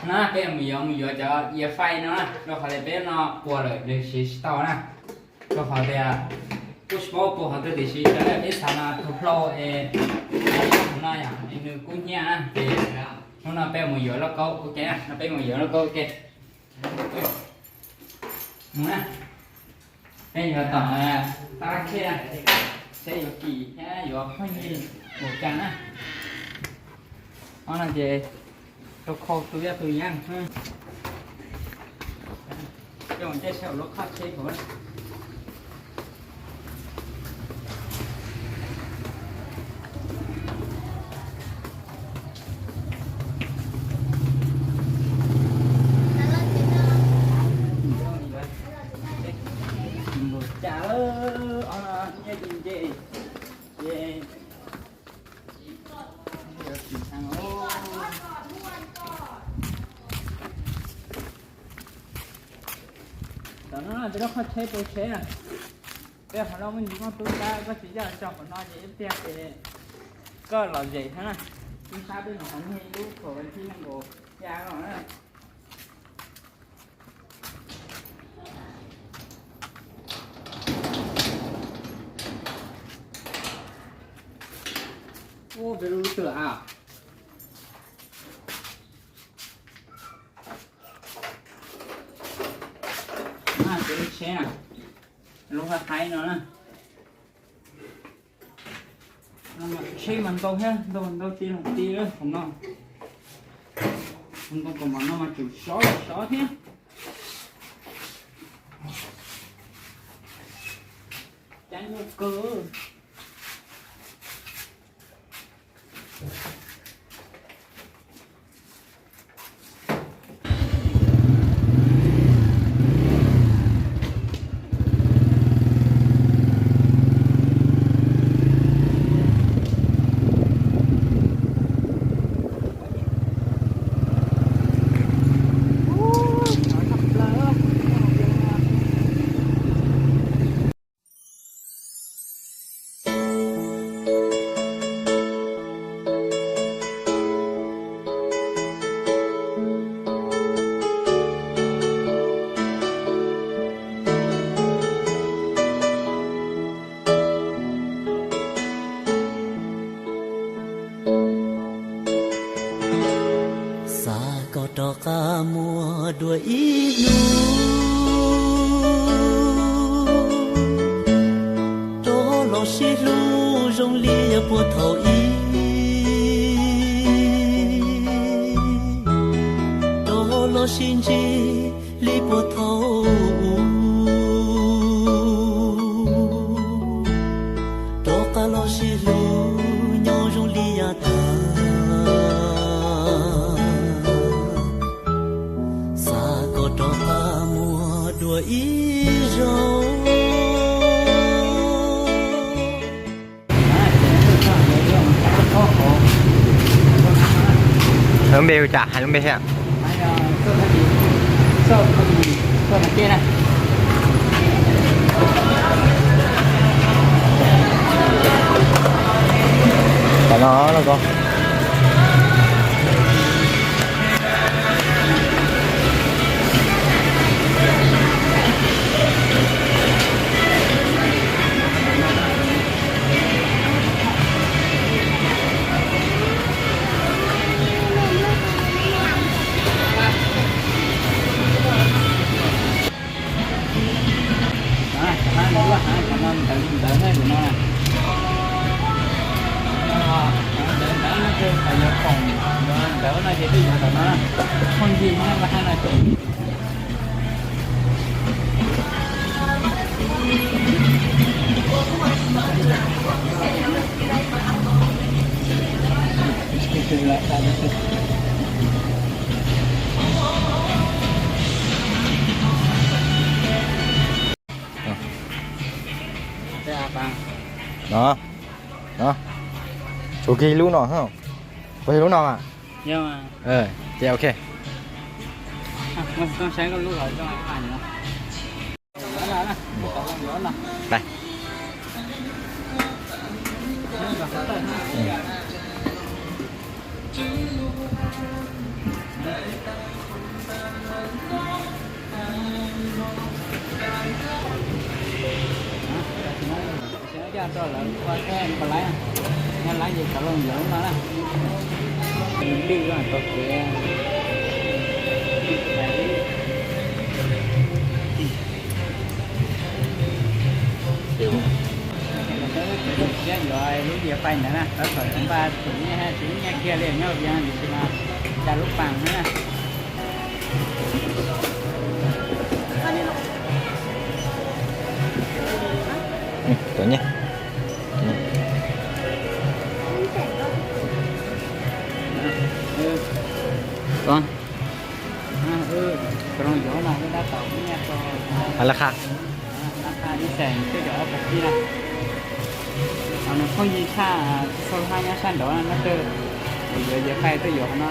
No peb mus yuav, mus yuav cov ia fais no na, rau qhov tias peb no puas lawm nws siv tsis tau na. Rau qhov tias kuj tsis paub puas qhov twg tiam sis sawv daws peb xav mas tus hlau es no yom, es nws kub hnyiab na ces hnub no peb mus yuav lauj kaub ua ke na, no peb mus yuav lauj kaub ua ke. Mus na, peb yuav tom tab laj khej na, seb yuav kim thiab yuav pheej yig npaum cas na. Ob no ces rau khau tu yaj tu yeeb. Coj mus caij sab hauv lub qhov tsheb puas. Npaum cas, ob no nyiaj nce nce ces yuav tsis tau. Tam no peb lub qhov tsheb peb tsheb na, peb qhov no muaj ntsis muaj tub tab koj tsis yog tso qhov no ces ib pliag ces koj lom zem thiab na. Tub tab peb mus qhov niag ib lub thaum vas thib nees nkaum xya no na. Ub, peb lub twg a? Peb lub tsheb na, lub haj haib no na. Tsheb mas ntau thiab, ntau ntau ti los ti lawm hauv no. Ntau kom mas no mas tsum sov los sov thiab. Cab nyuaj kawg. Xav kom rov qab muaj dua ib hnub, rov los sib hlub zoo li puag thaum ub, rov los sib ntsib li puag thaum ub, rov qab los sib hlub nyob zoo li yav tag. Xav kom rov qab muaj dua ib zaug. Lub npe hu cas? Hais lub npe thiab. Tam no los ko. Cov no ntawv ntawv na, cov no na. Ntawv ntawv no ces yuav khoom, yuav ntawv no ces twb yuav ntawm no na. Pheej yig no, nqa no ces. No, no, tshuav kiag lub no, puas yog lub no mas? Ces ok. Đây. Koj lawv ua thiab npau laib, nyob laib ces cov loo ntawd no na. Lwj tau kev. Siab yuav lub ntiav fais ntawd na, tab tom npaj tsis nyiaj, tsis nyiaj kiag li nyob viav tiam sis mas cas lub pas na. Hais laj qha. Nws phooj ywg tshaj txhua hab nyob sab nraud no twb yuav, yuav fais tuaj yuav qhov no.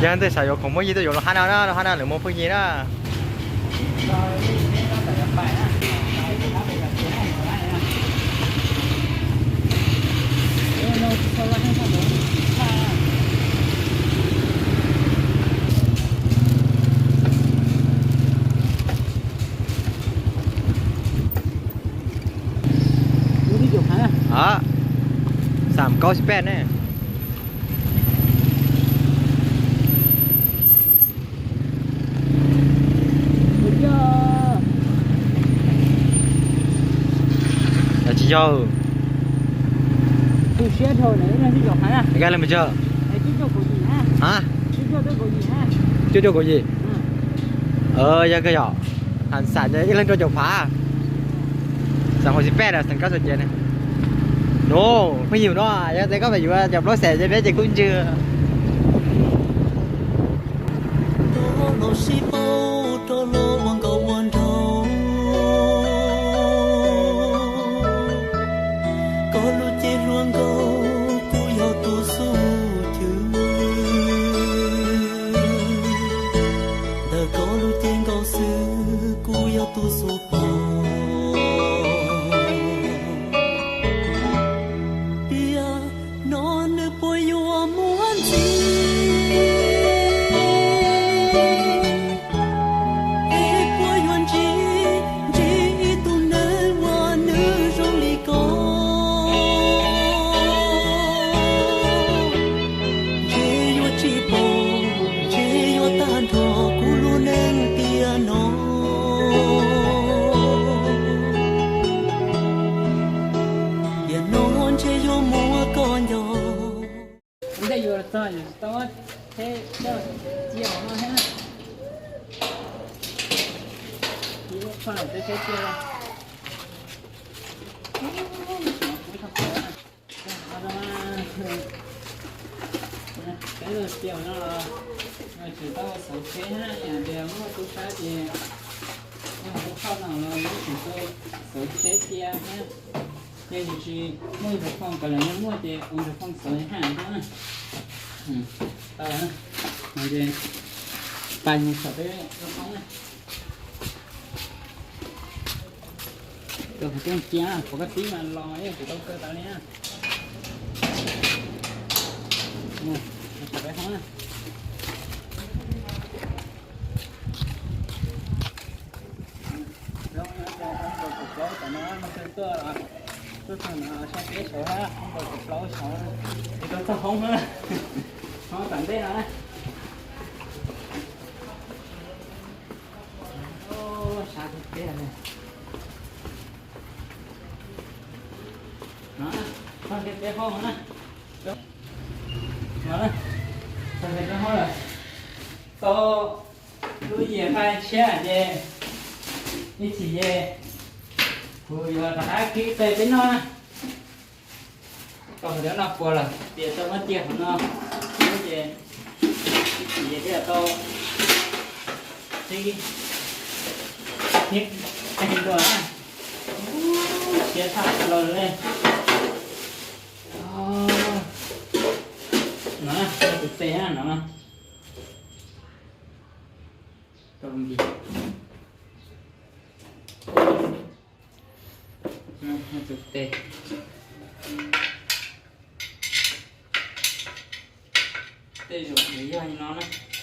Yog tej xav yuav khoom phooj ywg tuaj yuav lub hab no na, lub hab no lawv muaj phooj ywg na. Xam kaub xib pej ne. Tsis yog. Koj leej twg? Cuaj cuaj kaum yim. Yog koj yog, xam ib leeg rau caum phav. Xam hauv xib pej, xam kaub xib pej ne. No, phooj ywg no, yog tias koj pheej yuav cov plaub xees ces peb ces kub ntswg. Los sib paub rau los ua nkauj ua nraug, koj lub cev hluas nkauj kuj yog tus xub cwg, ntawm koj lub cev nkauj xwb kuj yog tus xub pov. Tiam no nws puas yuav muaj ntxiv, es puas yuav ntsib, ntsib ib tug neeg uas nws zoo li koj? Ntshe yuav tsis pom, ntshe yuav tag nrho kuv lub neej tiam no. Tiam no ntshe yuav muab koj nco. Ntej yuav txog yus tsis tau tsheb coj cia hauv no thiab. Ib lub phoj ntawm teb tsheb cia. Peb los cia no los tsis tau xauv tsheb na, yog tias muaj tub sab ces muaj hauv lub phoj no los muab tsis tau xauv tsheb cia thiab. Ces yus tsis muaj ntsuag foom, kom lawv nyob muaj ces ua ntsuag foom xauv haj na. Tau, no ces pais mus saum peb lub hoob na. Koj qhov keej cia, qhov koj tib mas los yeej tsis tau kaw tas li na. Mus, saum peb hoob na. Plaub tam no, tuaj, tuaj txog no saib peb saud hab, plaub saud, es tau txog hoob na, hoob tom ntej no na. Sab tiag tiag li. No, txog kiag peb hoob na. No, txog kiag peb hoob lawm. Tau lub yias fais tshiab ces ib chim ces kuv yuav rov qab kib tes peb noj na. Tau hauv no puas lawm, tias tau muab cia hauv no, ces ib chim ces thiaj tau sib thiab dua na. Siab tshaj plaws li. No na, tus tes na no. Tau nti. Tus tes, tej zaum nws yog li no na.